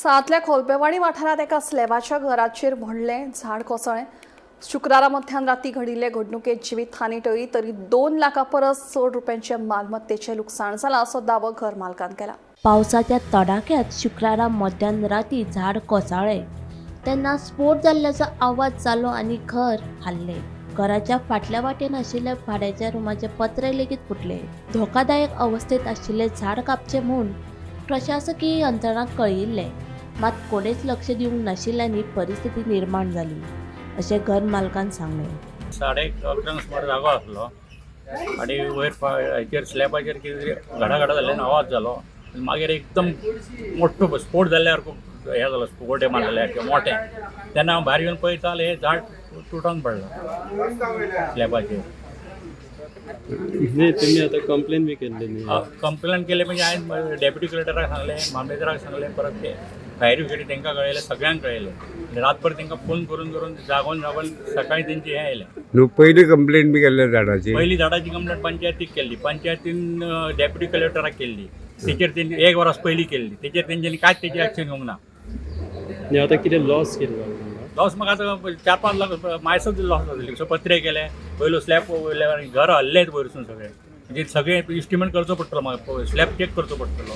सातल्या खोलपेवाडी वाठारांत एका स्लॅबाच्या घराचेर व्हडलें झाड कोसळ्ळें. शुक्रारा मध्यान राती घडिल्ले घडणुकेत जिवीत हानी टळ्ळी तरी 2 लाखां परस चड रुपयांचे मालमत्तेचें लुकसाण जालां असो दावो घर मालकान केला. पावसाच्या तडाख्यात शुक्रारा मध्यान राती झाड कोसळ्ळें तेन्ना स्फोट जाल्ल्याचो आवाज जालो आनी घर हाल्लें. घराच्या फाटल्या वाटेन आशिल्ल्या भाड्याच्या रुमाचे पत्रे लेगीत फुटले. धोकादायक अवस्थेत आशिल्लें झाड कापचें म्हूण प्रशासकीय यंत्रणांक कळयिल्लें, मात कोणेच लक्ष दिवंक नाशिल्ल्यान ही परिस्थिती निर्माण जाली अशें घर मालकान सांगलें. 11:30 सुमार जागो आसलो आनी वयर हेचेर स्लॅबाचेर कितें तरी घडाघडा जाल्ल्यान आवाज जालो आनी मागीर एकदम मोठो स्फोट जाल्ल्या सारको हें जालो, स्फोट मारलेल्या सारकें मोठें. तेन्ना हांव भायर येवन पळयता जाल्यार हें झाड तुटोन पडलां स्लॅबाचेर. नाही, तुम्ही आता कंप्लेन बी केल्ली न्ही? कंप्लेन केली म्हणजे हांवें डेप्युटी कलेक्टराक सांगलें, मामलेदाराक सांगलें, परत ते फायर ब्रिगेडी तांकां कळयलें, सगळ्यांक कळयलें आनी रातभर तांकां फोन करून करून जागोवन जागोवन सकाळीं तेंची हें आयलें. न्हू, पयली कंप्लेंट बी केल्ले झाडाची? पहिली झाडाची कंप्लेंट पंचायतीक केल्ली, पंचायतीन डेप्युटी कलेक्टराक केल्ली. तेचेर तेंची एक वरस पयली केल्ली, तेचेर तेंच्यांनी कांयच तेची एक्शन घेवंक ना. नाही, आता कितें लॉस कितें जालो तुमकां? लॉस म्हाका आतां 4-5 लाख मायसच लॉस जातली. सो पत्रे केले, पयलो स्लॅब वयले, घर हल्लेच वयरसून सगळें. म्हणजे सगळें इस्टिमेट करचो पडटलो म्हाका, स्लॅब चॅक करचो पडटलो.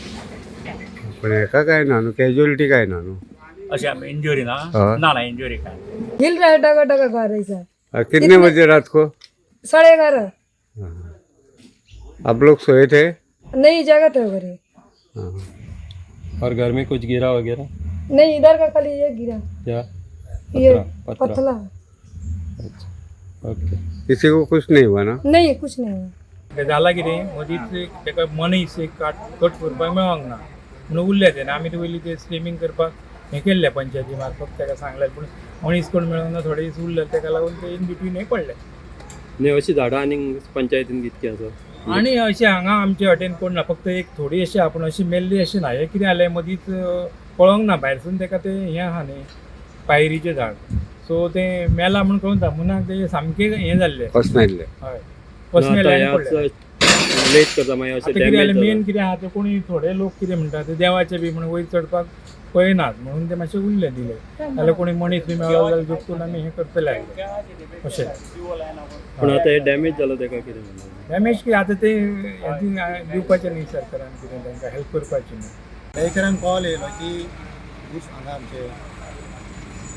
पण हेका काय ना न्हू, कॅज्युअलिटी काय ना न्हू? अशें इंजुरी ना? हय. ना ना, इंजुरी काय. हिल रहा है, डगा डगा घर ऐसा. कितने बजे रात को? 11:30. आप लोग सोए थे? नहीं, जगह थे घरे. हाँ. और घर में कुछ गिरा वगैरह? नहीं, इधर का खाली ये गिरा. क्या? ये. पत्रा? पथला. अच्छा, ओके. किसी को कुछ नहीं हुआ ना? नहीं, कुछ नहीं हुआ. तें जालां कितें, मदींच ताका मनीस एक काट कट करपाक मेळोंक ना म्हणून उरले ते आनी आमी ते वयली ते स्लिमींग करपाक हें केल्लें, पंचायती मार्फत ताका सांगलें, पूण मनीस कोण मेळोंक ना, थोडे दीस उरले, ताका लागून ते इन बिटवीन हें पडलें. नाही, अशी झाडां आनी पंचायतीन कितकी आसा? आनी अशें हांगा आमचे वाटेन कोण ना, फक्त एक थोडी अशी आपूण अशी मेल्ली अशी ना. हें कितें जालें, मदींच पळोवंक ना, भायरसून ताका तें हें आहा न्ही पायरीचें झाड, सो तें मेलां म्हूण कळून मुनाक तें सामकें हें जाल्लें. पसनायल्ले. हय, पसमेलें आनी पडलें. लेट करता मागीर अशें आतां कितें जालें, डॅमेज. मेन कितें आहा तें कोणी थोडे लोक कितें म्हणटा ते देवाचे बी म्हण वयर चडपाक पळयनात म्हणून ते मातशे उरले दिले, जाल्यार कोणी मनीस बी मेळ्ळो जाल्यार जोडून आमी हें करतले आसले अशें. पण आता हे डॅमेज जालो ताका कितें म्हणटा? डॅमेज कितें आतां तें हें दिवपाचें न्ही सरकारान, कितें तांकां हेल्प करपाची न्ही. इकरांक कॉल येयलो की हांगा आमचे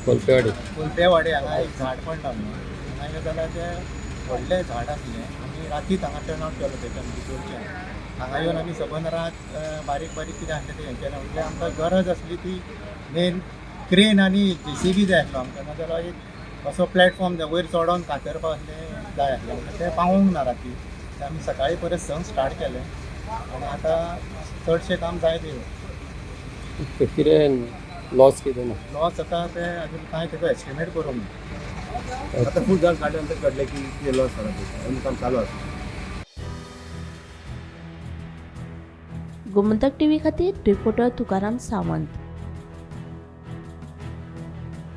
कोलपेवाडी. कुलपेवाडी हांगा एक झाड पडलां म्हणून. हांगा येयलें जाल्यार तें व्हडलें झाड आसलें. आमी रातीच हांगा टर्न आवट केलो तेच्या भितरच्यान. हांगा येवन आमी सबंद रात बारीक बारीक कितें आसलें तें हें केलें. म्हणजे आमकां गरज आसली ती मेन क्रेन आनी जेसीबी जाय आसलो आमकां, नाजाल्यार एक असो प्लॅटफॉर्म जाय वयर चडोन कातरपा आसलें जाय आसलें आमकां. तें पावोंक ना राती, तें आमी सकाळीं परत संक स्टार्ट केलें आनी आतां चडशें काम जायत येयलें. कितें लॉस कितें ना? लॉस आतां ते अजून कांय तेजो एस्टिमेट करूंक ना. आता फूल झाड काडल्यानंतर कळलें की कितें लॉस जाला ते. अजून काम चालू आसा. गोमंतक टीव्ही खातीर रिपोर्टर तुकाराम सावंत.